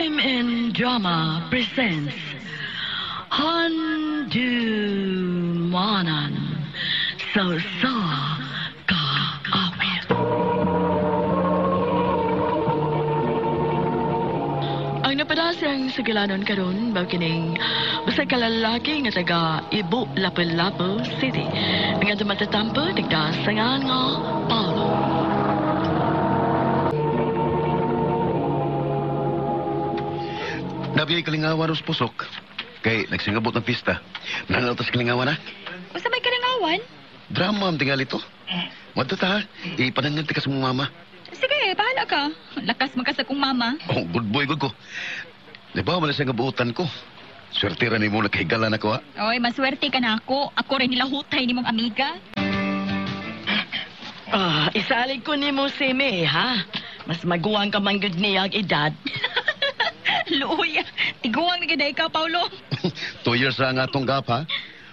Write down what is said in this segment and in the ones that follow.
MN Drama presents Handumanan sa Kaawit. Ang napadasang sa galanon karon mao kining basta kalalaki nga taga Ibo, Lapu-Lapu City. Ang atong matatampo nagdasangan nga Paulo. Nabiyay kalingawan os pusok. Kay nagsingabot ng pista. Nanaltas kalingawan ha? Usa may kalingawan? Drama ang tingali to. Madto ta ha? Ipanangan ka sa mong mama. Sige, bahala ka. Lakas man ka sa kong mama. Oh, good boy, good ko. Di ba, wala siya nga buutan ko. Swerte ra nimo nakahigala na ko ha. Oy, maswerte ka na ako. Ako rin nilahutay ni mong amiga. Ah, isalig ko nimo si May, ha? Mas maguwang ka man gud niya ang edad. Luoy, tiguang na gid ka, Paulo. 2 years ra nga atong gap ha.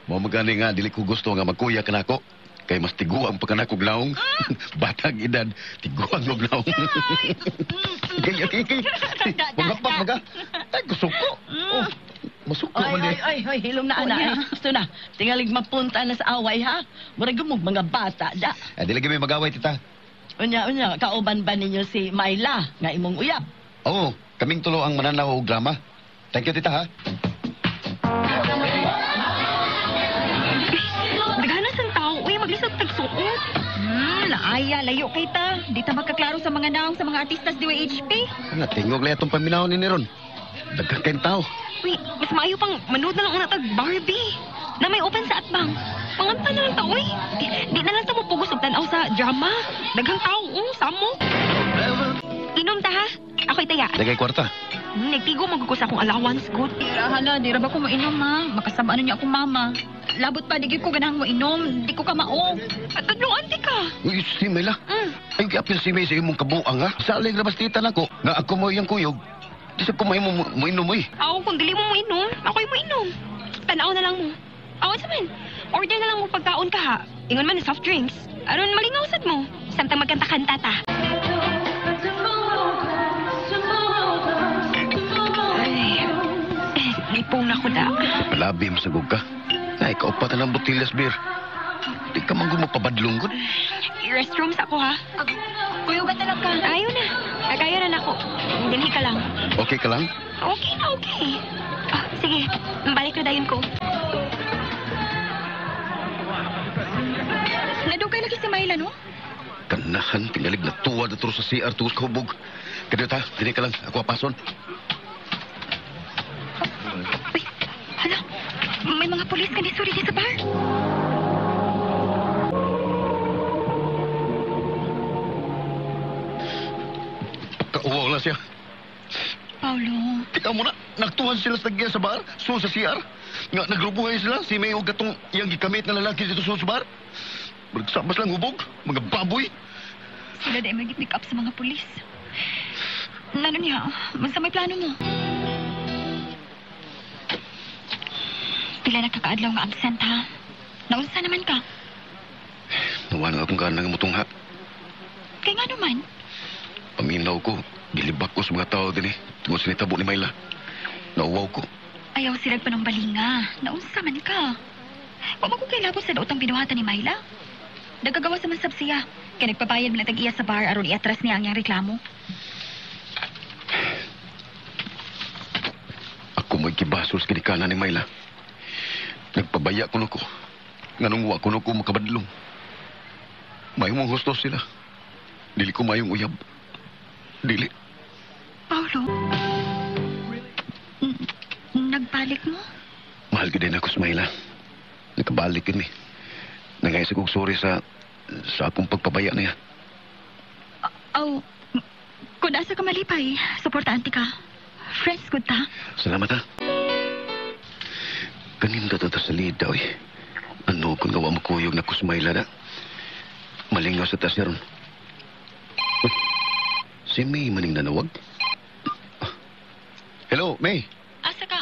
Mao magani nga dili ko gusto nga magkuya ka nako. Kay mas tiguang pa kanako naong. Batag edad, tiguang og naong. Kay kay kay. Magapak maga. Ay gusto ko. Oh, masuko Ay, man ay, di. ay, ay, hilom na, ana. Oh, yeah. Ay, gusto na. Tingalig mapunta na sa away, ha? Murag gumog mga bata, da. Ah, dili gyud may magaway tita. Unya, unya, kauban ba ninyo si Myla, nga imong uyab? Oo, kaming tulo ang mananaw og drama. Thank you tita ha. Daghanan sang tao, uy, maglisod tagsuot. Naaya, layo kay ta. Di ta makaklaro sa mga naong sa mga artistas DYHP. Ana tingog lay atong paminaw ni Neron. Daghan kayong tao. Uy, mas maayo pang manood na lang una tag Barbie. Na may open sa atbang. Panganta na lang ta, uy. Di na lang ta mo pugos og tan-aw sa drama. Daghang tao, oh, samo. Inom ta ha. Ako'y taya. Dagay kwarta. Nagtigo magugos akong allowance, good. Hala, di ra ba ko mainom, ha? Makasama ano niya akong mama. Labot pa, di gyud ko ganahang moinom. Di ko ka mao. At tadluan di ka. Uy, si Mela. Ay, giapil si May sa imong kabuang ha. Salig ra bas tita nako nga ako mo iyang kuyog. Di sa ko mahimo mo moinom oy. Ako, kung dili mo moinom, ako'y moinom. Tanaw na lang mo. Awan sa man. Order na lang mo pagkaon ka ha. Ingon man na soft drinks. Aron malingaw sad mo. Samtang magkanta-kanta ta. Ay, eh, lipong na ko da. Malabi masagog ka. Ay, kaupat na ng botillas beer. Di ka man gumapabadlong gud. Restroom sa ako ha. Kuyugan na lang ka. Ayaw na. Kaya na nako. Dinhi ka lang. Okay ka lang? Okay na, okay. Ah, sige, balik na dayon ko. Nadugay lagi si Myla, no? Kanahan tingalig na tuwa na sa CR tungos kahubog. Kadyo ta, dili ka lang. Ako apason. Uy, hala. May mga pulis ka ni Suri di sa bar. Kauwaw lang siya. Paulo, Tika mo na, nagtuhan sila sa tagya sa bar, so sa CR. Nga, nagrubuhay sila, si May og katong iyang gikamit na lalaki dito sa bar. Magsabas lang hubog, mga baboy. sila dahil mag-pick up sa mga pulis. Lalo niya, basta may plano mo. Pila nakakaadlaw nga absent, ha? Naunsa naman ka? Nawa na akong kanang mutungha. Kaya nga naman. Paminaw ko, gilibak ko sa mga tao din eh. Tungod sinitabo ni Myla. Nauwaw ko. Ayaw sila pa ng balinga. Naunsa man ka. Wa man ko kay labot sa daotang binuhatan ni Myla. Nagagawa sa mansab siya. Kaya nagpabayad man ang tag-iya sa bar aron iatras niya ang iyang reklamo. Ako mo'y gibasol sa ginikanan ni Myla. Nagpabaya ko ko. Nganong wa ko ko makabadlong. Mayong mong husto sila. Dili ko mayong uyab. Dili. Paulo? Nagbalik mo? Mahal ka din ako sa Myla. Nakabalik kami. Nangaysa kong sorry sa akong pagpabaya niya. Oh, kung asa ka malipay, suportaan ti ka. Friends good ta. Salamat ha. Kaninda ta sa lida, oy. Ano kung gawa makuyog na kusmayla na? Malingaw sa tas ron. Uy, si May maning nanawag. Ah. Hello, May. Asa ka?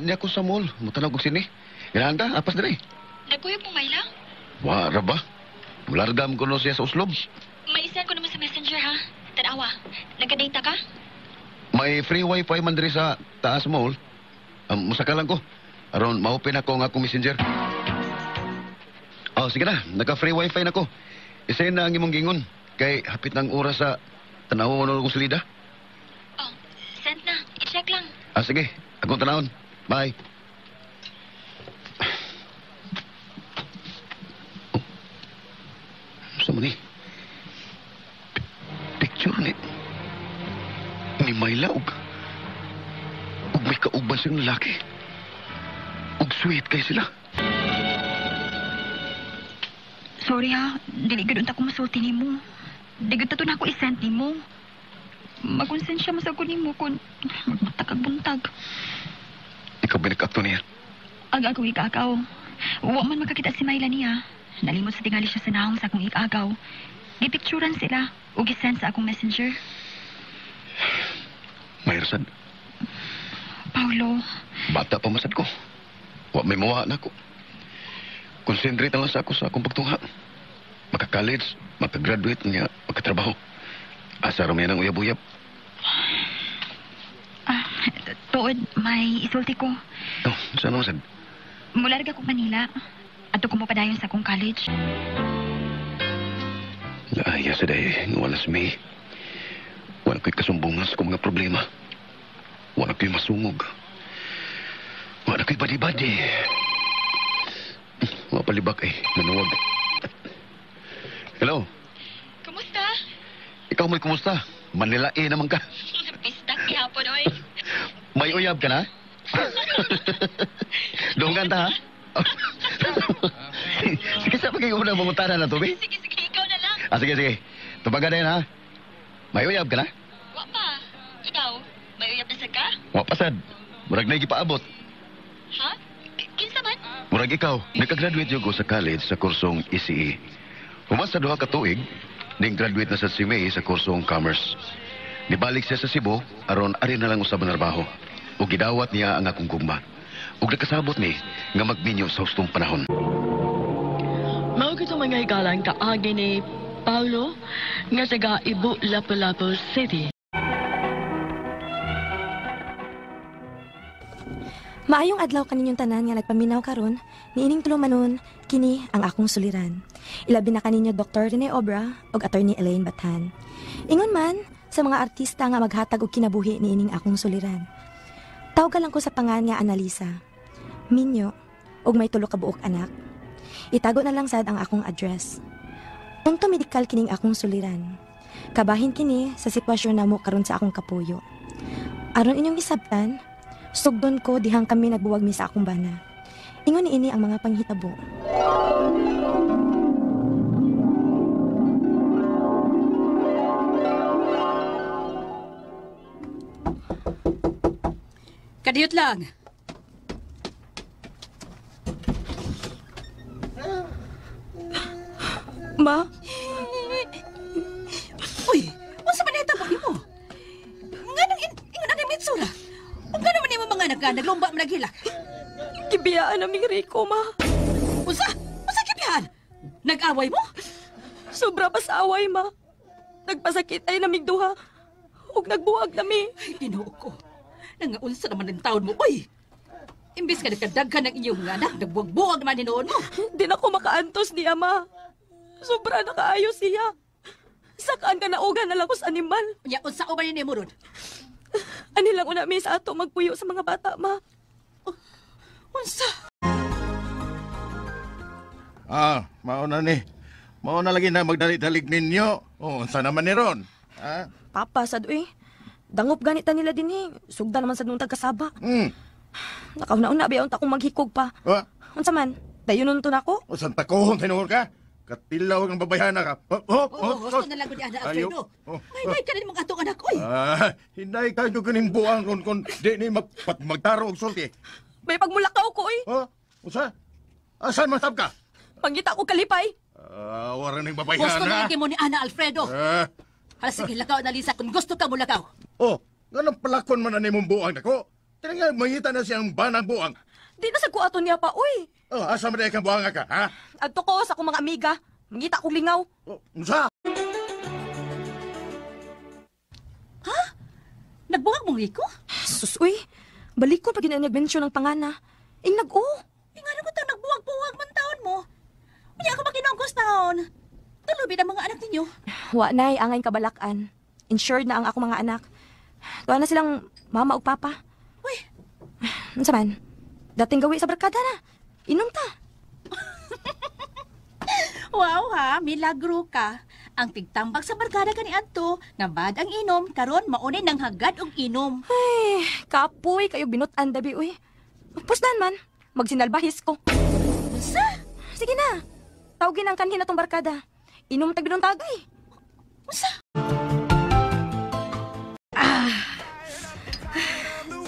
Niya ko sa mall. Mutanaw kong sini. Ganahan ka? Apas diri. Nagkuyog mo, Myla? Wara ba? Mulargam ko no siya sa uslob. May isend ko naman sa messenger, ha? Tanawa, nagka-data ka? May free wifi man diri sa taas mall. Musaka lang ko. Aron ma-open ako ang akong messenger. Oh, sige na. Naka-free wifi na ko. Isend na ang imong gingon. Kay hapit ng oras sa tanawon na kong silida. Oh, send na. I-check lang. Ah, sige. Akong tanawon. Bye. Oh. Sa man ni? Picture ni Myla og may kauban siyang lalaki. Og sweet kay sila. Sorry ha, dili gud unta ko masulti nimo. Di gud to na ako i-send nimo. Magkonsensya mo sa ko nimo kun magmatag kag buntag. Ikaw ba nag-akto niya? Ang akong ikagaw. Wa man makakita si Myla niya. Nalimot sa tingali siya sa naong sa akong ikagaw. Gipicturan sila ug gi-send sa akong messenger. Mayroon. Paulo, Bata pa masad ko. Wa may mawa na ako. Concentrate na lang sa ako sa akong pagtungha. Maka-college, maka-graduate niya, makatrabaho. Asa ra man ang uyab-uyab. Tuod, may isulti ko. Oh, saan naman sad? Mularga ko Manila. Adto ko mo padayon sa akong college. Laaya sa day, nga wala si May. Wala ko'y kasumbungan sa akong mga problema. Wala ko'y masungog. Wala ko'y badi-badi. Mga palibak ay, nanuwag. Hello, Kumusta? ikaw may kumusta? Manila eh naman ka. Bistak gihapon oy. May uyab ka na? Dunggan ta, ha? Sige, sa pagiging unang mangutana na, Toby. Sige, sige, ikaw na lang. Ah, sige, sige. Tubaga na yun, ha? May uyab ka na? Wa pa. Ikaw, may uyab na sa ka? Wa pasad. Murag na gipaabot. Ha? Kinsa man? Murag ikaw, nakagraduate yung ko sa college sa kursong ECE. Human sa duha ka tuig, ning graduate na sa si May sa kursong Commerce. Nibalik siya sa Cebu, aron ari na lang usab ang trabaho. Ug gidawat niya ang akong gugma. Ug nakasabot ni nga magminyo sa hustong panahon. Mao kito mga higalang kaagi ni Paulo nga taga Ibo, Lapu-Lapu City. Maayong adlaw kaninyong tanan nga nagpaminaw karon, niining tulumanon, kini ang akong suliran. Ilabi na kaninyo Dr. Rene Obra ug Attorney Elaine Bathan. Ingon man sa mga artista nga maghatag og kinabuhi niining akong suliran. Tawga lang ko sa pangan nga Analisa. Minyo ug may tulo ka buok anak. Itago na lang sad ang akong address. Unto medikal kining akong suliran. Kabahin kini sa sitwasyon namo karon sa akong kapuyo. Aron inyong isabtan, sugdon ko dihang kami nagbuwag mi sa akong bana. Ingon ni ini ang mga panghitabo. Kadiyot lang. Ma? Uy, unsa man nahitabo nimo? Nganong ingon ang imitsura? Ug ngano man nimo mga anak nga naglumba man naghilak? Gibiyaan naming Rico, ma. Unsa? Unsa gibiyaan? Nag-away mo? Sobra pa sa away, ma. Nagpasakit ay naming duha. Ug nagbuwag nami. Ay, Ginoo ko. Nangaunsa naman ang taon mo, uy! Imbis ka nagkadaghan ng inyong mga anak, nagbuwag-buwag naman hinoon mo. Di na ko makaantos niya, ma. Sobra na kaayo siya. Sakaan ka naugan na lang ko sa animal. Unya, unsa o man nimo ron? Ani lang una mi sa ato magpuyo sa mga bata, ma. Unsa? Ah, mauna ni. Mauna lagi na magdalig-dalig ninyo. Oh, unsa naman ni ron? Ah? Papa, sad uy. Dangop ganita nila din eh. Sugda naman sa nung tagkasaba. Nakauna-una ba unta akong maghikog pa. Ah? Unsa man? Dayon to nako? O santa kohon tinuor ka? Katilaw ang babayhana ka. Oh, oh, Oh, gusto na lang ko ni Ana Alfredo. Oh, Ay, nay ka na nimong atong anak, oy. Ah, hinay kayo kining buang ron kon di ni magtaro og sulti. May pagmulakaw ko, oy. Oh, unsa? Asan man sab ka? Pangita ko kalipay. Ah, wala ning babayhana. Gusto na lang mo ni Ana Alfredo. Ah. Hala, sige, lakaw na Lisa kung gusto ka mo lakaw. Oh, ganang palakon man na nimong buang nako. Tinangay mangita na siyang banang buang. Di na sa kuato niya pa, uy. Oh, asa man kang buang ka, ha? Adto ko sa akong mga amiga. Mangita kong lingaw. Oh, unsa? Ha? Nagbuwag mong riko? Sus, uy. Balik ko pag ginanag-mention ng pangana. Ing nag-o. Ingano ko tang nagbuwag-buwag man taon mo. Unya ako makinongkos taon. Tulubi ang mga anak ninyo. Wa nay, angay kabalakan. Insured na ang ako mga anak. Tuwa na silang mama ug papa. Uy, Unsa man? Dating gawi sa barkada na. Inom ta. wow ha, milagro ka. Ang tigtambak sa barkada kani adto, nabad ang inom, karon maunay nang hagad og inom. Ay, kapoy kayo binutan dabi uy. Pusdan man, magsinalbahis ko. Unsa? Sige na. Tawgin ang kanhin atong barkada. Inom tag binong tagay. Unsa?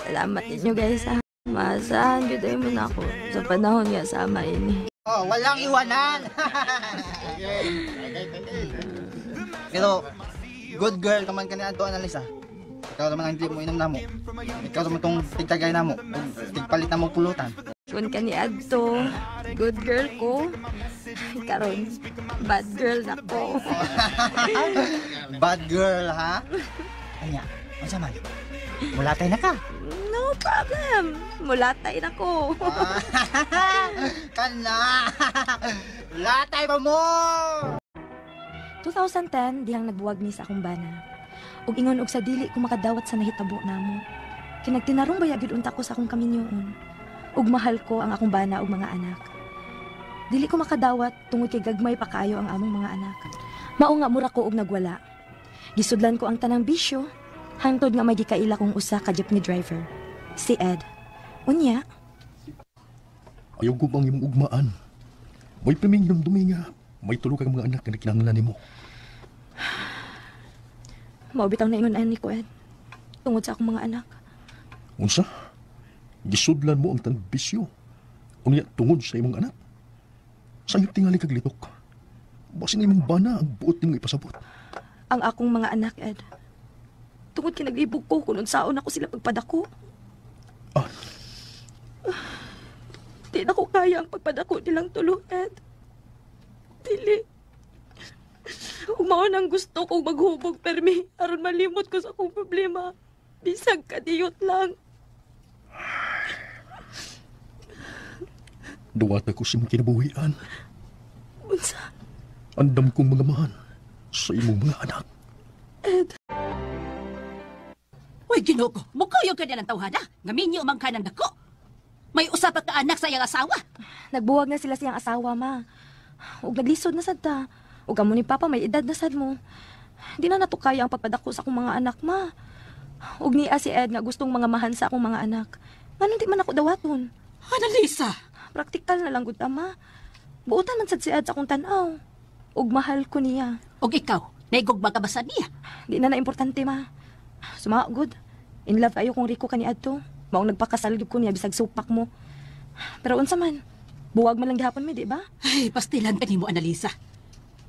Salamat ninyo guys ha. Maasahan gyud ay mo na ako sa panahon nga sama ini. Oh, walang iwanan. Pero good girl ka man kani ato Analisa. Ikaw naman ang hindi mo inom namo. Ikaw naman tong tigtagay namo. Ug Tigpalit namo pulutan. Kun kani adto, good girl ko. Karon, bad girl na ko. Bad girl ha? Anya, unsa man? Mulatay na ka. No problem. Mulatay na ko. Kana. Latay pa mo. 2010 dihang nagbuwag ni sa akong bana. Ug ingon og sa dili ko makadawat sa nahitabo namo. Kay nagtinarong baya gyud unta ko sa akong kaminyoon. Ug mahal ko ang akong bana ug mga anak. Dili ko makadawat tungod kay gagmay pa kaayo ang among mga anak. Mao nga mura ko og nagwala. Gisudlan ko ang tanang bisyo hangtod nga may gikaila kong usa ka jeepney driver, si Ed. Unya, Ayaw ko bang imong ugmaan. May piming dumdumi nga. May tulo kang mga anak nga nakinahanglan nimo. mao bitaw na ingon ani ko Ed. Tungod sa akong mga anak. Unsa? Gisudlan mo ang tanang bisyo. Unya tungod sa imong anak. Sayop tingali kag litok. Basin imong bana ang buot nimong ipasabot. Ang akong mga anak, Ed. Tungod kay naglibog ko kung unsaon ako sila pagpadako. Ah. Di na ko kaya ang pagpadako nilang tulo, Ed. Dili. Ug mao nang gusto kong maghubog permi aron malimot ko sa akong problema. Bisag kadiyot lang. Duwata ko sa imong kinabuhian. Unsa? Andam kong mga mahan sa imong mga anak. Ed. Uy, Ginoo ko, mukuyog ka niya ng tawhana. Nga minyo man ka ng dako. May usa pa ka anak sa iyang asawa. Nagbuwag na sila siyang asawa, ma. Ug naglisod na sad ta. Ug amo ni Papa may edad na sad mo. Di na nato kaya ang pagpadako sa akong mga anak, ma. Ug niya si Ed nga gustong mga mahan sa akong mga anak. Nganong di man ako dawaton? Analisa! Praktikal na lang gud ta, ma. Buotan man sad si Ed sa akong tan-aw. Ug mahal ko niya. Og ikaw, naigugma ka ba sa niya? Di na na importante, ma. Suma gud. In love kayo kung riko kani adto. Maong nagpakasal gyud ko niya bisag supak mo. Pero unsa man? Buwag man lang gihapon mi, di ba? Ay, pastilan ka nimo, Analisa.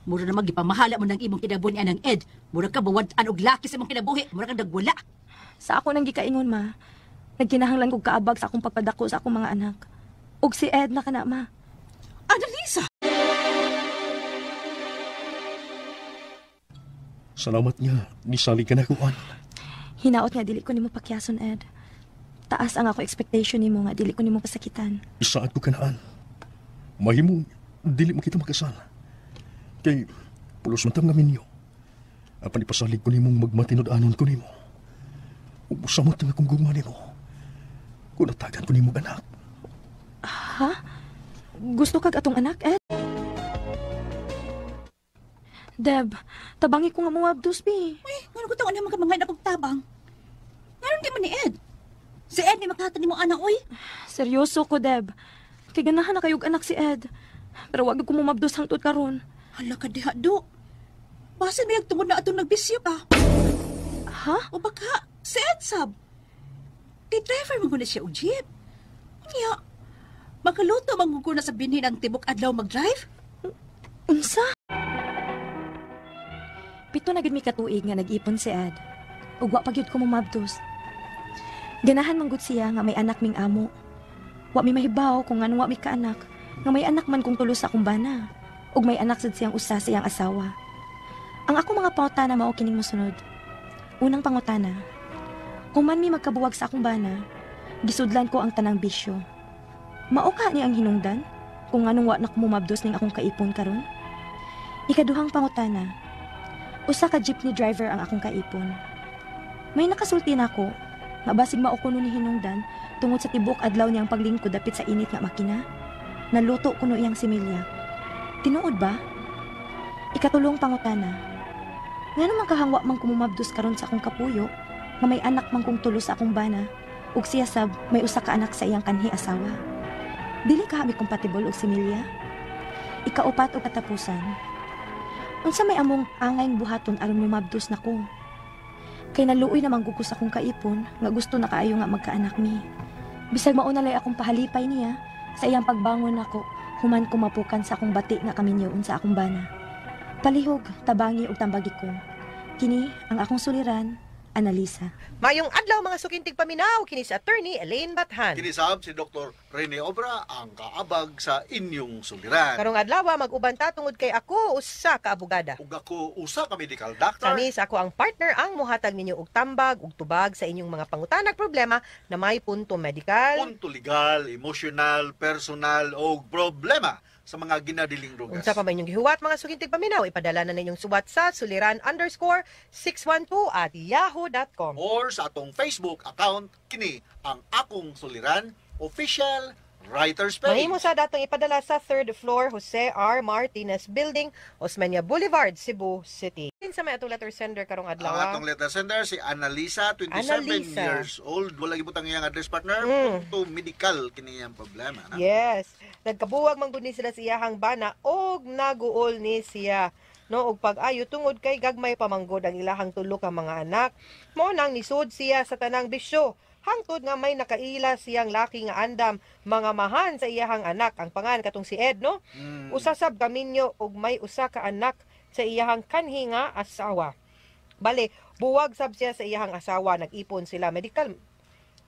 Mura na magipamahala mo ng imong kinabuhi anang Ed. Mura ka buwad-an og laki sa imong kinabuhi. Mura kang nagwala. Sa ako nang gikaingon, ma. Nagkinahanglan kog kaabag sa akong pagpadako sa akong mga anak. Ug si Ed na kana, ma. Analisa! Salamat nga, nisali ka na kuan. Hinaot nga dili ko nimo pakyason, Ed. Taas ang ako expectation nimo nga dili ko nimo pasakitan. Isaad ko kanaan. Mahimong dili mo kita makasal. Kay pulos man nga minyo. Apan ipasalig ko nimong magmatinud-anon ko nimo. Ug usamot ang akong gugma nimo. Kung natagan ko nimo anak. Ha? Gusto kag atong anak, Ed? Deb, tabangi ko nga mo abdos, bi. Uy, ngano ko taon naman ka mga akong tabang? Ngano di man ni Ed? Si Ed may makahatan nimo anak, uy. Seryoso ko, Deb. Kay ganahan na kayog anak si Ed. Pero wag ko mumabdos hangtod karon. Hala ka diha, do. Basin may tungod na atong nagbisyo ka. Ha? O baka, si Ed sab. Kay driver mo na siya og jeep. Unya, makaluto man ko na sa binhin ang tibok adlaw mag-drive. Unsa? 7 na gid mi katuig nga nag-ipon si Ed. Ug wa pa gyud ko mumabdos. Ganahan man gud siya nga may anak ming amo. Wa mi mahibaw kung nganong wa mi kaanak, nga may anak man kong tulos sa akong bana. Ug may anak sad siyang usa sa iyang asawa. Ang akong mga pangutana mao kining mosunod. Unang pangutana, Kung man mi magkabuwag sa akong bana, gisudlan ko ang tanang bisyo. Mao ka ni ang hinungdan kung nganong wa na ko mumabdos ning akong kaipon karon? Ikaduhang pangutana. Usa ka jeepney driver ang akong kaipon. May nakasulti nako nga basig mao kuno ni hinungdan tungod sa tibuok adlaw niyang paglingkod dapit sa init nga makina. Naluto kuno iyang similya. Tinuod ba? Ikatulong pangutana. Ngano man kahang wa man ko mumabdos karon sa akong kapuyo, nga may anak man kong tulo sa akong bana, ug siya sab may usa ka anak sa iyang kanhi asawa? Dili kaha mi compatible og similya? Ikaupat og katapusan. Unsa may among angayng buhaton aron mumabdos nako? Kay naluoy naman gud ko sa akong kaipon nga gusto na kaayo nga magkaanak mi. Bisag mao na lay akong pahalipay niya sa iyang pagbangon nako human ko mapukan sa akong bati nga kaminyoon sa akong bana. Palihog, tabangi ug tambagi ko. Kini ang akong suliran, Analisa. Mayong adlaw, mga suking tigpaminaw, kini si Attorney Elaine Bathan. Kinisab si Dr. Rene Obra, ang kaabag sa inyong suliran. Karong adlaw mag-uban ta tungod kay ako usa ka abogada. Ug ako usa ka medical doctor. Kami sa ako ang partner ang muhatag ninyo og tambag ug tubag sa inyong mga pangutanag problema na may punto medical, punto legal, emotional, personal o problema sa mga ginadiling rugas. Unsa pa man inyong gihuwat, mga suking tigpaminaw, ipadala na ninyong suwat sa suliran_612@yahoo.com. Or sa atong Facebook account, kini ang Akong Suliran Official Writers Page. Mahimo sa datong ipadala sa third floor, Jose R. Martinez Building, Osmeña Boulevard, Cebu City. Sa may atong letter sender karong adlaw. Ang atong letter sender si Annalisa, 27 Annalisa. Years old. Wala gibutang iyang address, partner. Punto medical kini iyang problema. Na? Yes. Nagkabuwag man gud ni sila sa iyahang bana og naguol ni siya, no, og pag-ayo tungod kay gagmay pamanggod ang ilahang tulo ka mga anak. Mao nang nisud siya sa tanang bisyo. Hangtod nga may nakaila siyang laki nga andam mga mahan sa iyahang anak. Ang pangan katong si Ed, no? Usa sab kaminyo og may usa ka anak sa iyahang kanhi nga asawa. Bale, buwag sab siya sa iyahang asawa, nag-ipon sila medical.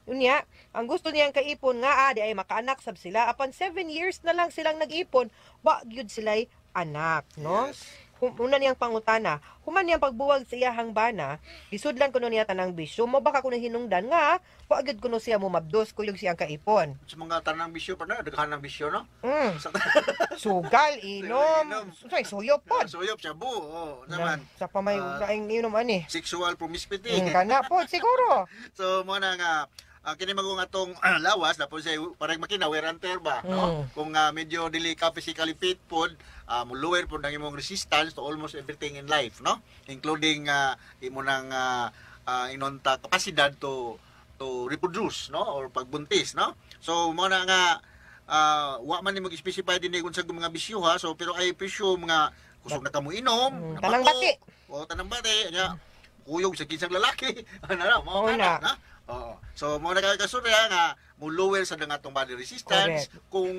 Unya, ang gusto niyang kaipon nga di ay makaanak sab sila, apan 7 years na lang silang nag-ipon, wa gyud sila'y anak, no? Una niyang pangutana, human niyang pagbuwag sa iyahang bana, gisudlan kuno niya tanang bisyo, mo baka kuno hinungdan nga wa gyud kuno siya mumabdos kuyog siyang kaipon. Sa mga tanang bisyo, partner, daghan ng bisyo, no? Sugal, inom, unsay suyop pod. Suyop, shabu, oh, naman. Sa pa may laing inom ani. Sexual promiscuity. Kana pod siguro. So mo na nga kini magong atong lawas na po siya parang makina wear and tear ba, no? Kung medyo dili ka physically fit pod, mo lower pod ang imong resistance to almost everything in life, no? Including imo nang inonta kapasidad to reproduce, no, or pagbuntis, no? So mo na nga wa man ni mag-specify din kung sa mga bisyo ha. So pero ay presume nga kusog na kamo inom, tanang nabako, bati. O tanang bati nya kuyog sa kinsang lalaki. Ano na, mao Oo na, na. na. Oo. So mo na kay kasurya nga mo lower sa nga atong body resistance kung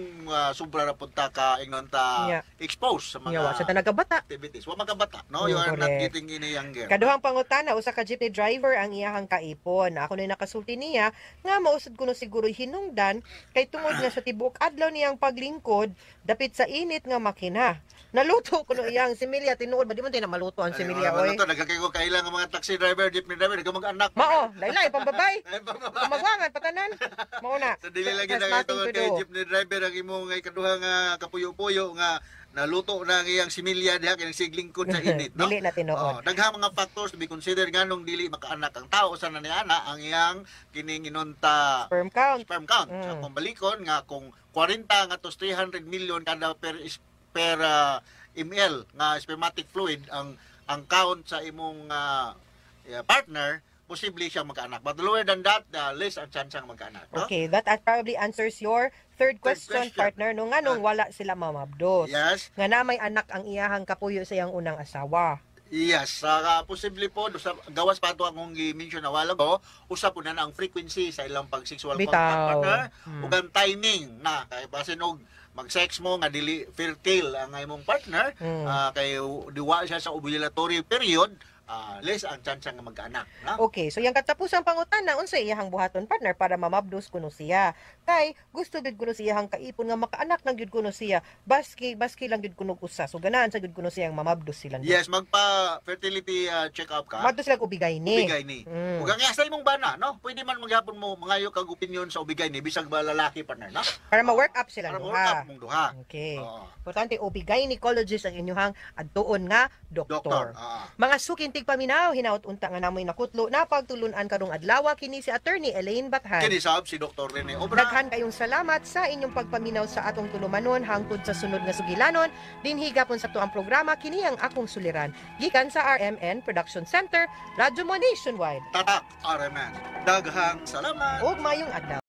sobra ra punta ka ingnon ta expose sa mga Nya, wa sa ta nagkabata. Activities. Wa magkabata, no? You are not Correct. getting any younger. Kaduhang pangutana, usa ka jeepney driver ang iyahang kaipon. Ako na nakasulti niya nga mausad kuno siguro hinungdan kay tungod nga sa tibuok adlaw niyang paglingkod dapit sa init nga makina. Naluto kuno iyang similya. Tinuod ba di man tayo na maluto ang similya Ay, oy? ito, nagkakay ko kailang ang mga taxi driver, jeepney driver, nagkamag-anak. Mao, laylay pambabay. Kumagwangan patanan. Mao na. So, dili lagi Has na nothing ito to kay do. jeepney driver ang imong ngay kaduha nga kapuyo-puyo nga naluto na ang iyang similya diha kay nagsiglingkod sa init, no? Dili na tinuod. Oh, daghang mga factors to be considered nganong dili makaanak ang tao sa niana ang iyang kining inonta sperm count. Sperm count. Sa kung balikon nga kung 40 nga to 300 million kada per ml nga spermatic fluid ang count sa imong partner, posible siyang magkaanak. But lower than that, less ang chance ang magkaanak, no? Okay, that probably answers your third question, question. partner, no, nganong wala sila mamabdos. Yes. Nga na may anak ang iyahang kapuyo sa iyang unang asawa. Yes, posible po sa gawas pa ato akong gi-mention na wala ko, usa po na ang frequency sa ilang pag-sexual Bitaw. contact, partner, ug ang timing na kay basin og mag-sex mo nga dili fertile ang imong partner, kay diwa siya sa ovulatory period, less ang chance nga magkaanak, no? Okay, so yang katapusang pangutana, unsa iyahang buhaton, partner, para mamabdos kuno siya? Kay gusto gyud kuno siyahang kaipon nga makaanak nang gyud kuno siya. Baski baski lang gyud kuno usa. So ganahan sa gyud kuno siyang mamabdos sila. Yes, magpa fertility check up ka. Madto sila og OB-GYN. OB-GYN. Ug ang sa imong bana, no? Pwede man maghapon mo mangayo kag opinion sa OB-GYN bisag ba lalaki, partner, no? Para ma-work up sila Para duha. ma-work up mong duha. Okay. Oo. Importante, OB gynecologist ang inyuhang adtuon nga doktor. Doktor. Ah. Mga suking tigpaminaw, hinaut unta nga namoy nakutlo na pagtulunan karong adlaw, kini si Attorney Elaine Bathan. Kini sab si Dr. Rene Obra. Daghan kayong salamat sa inyong pagpaminaw sa atong tulumanon hangtod sa sunod nga sugilanon. Dinhi gapon sa tuang programa, kini ang akong suliran. Gikan sa RMN Production Center, Radyo Mo Nationwide. Tatak RMN. Daghang salamat. Ug mayong adlaw.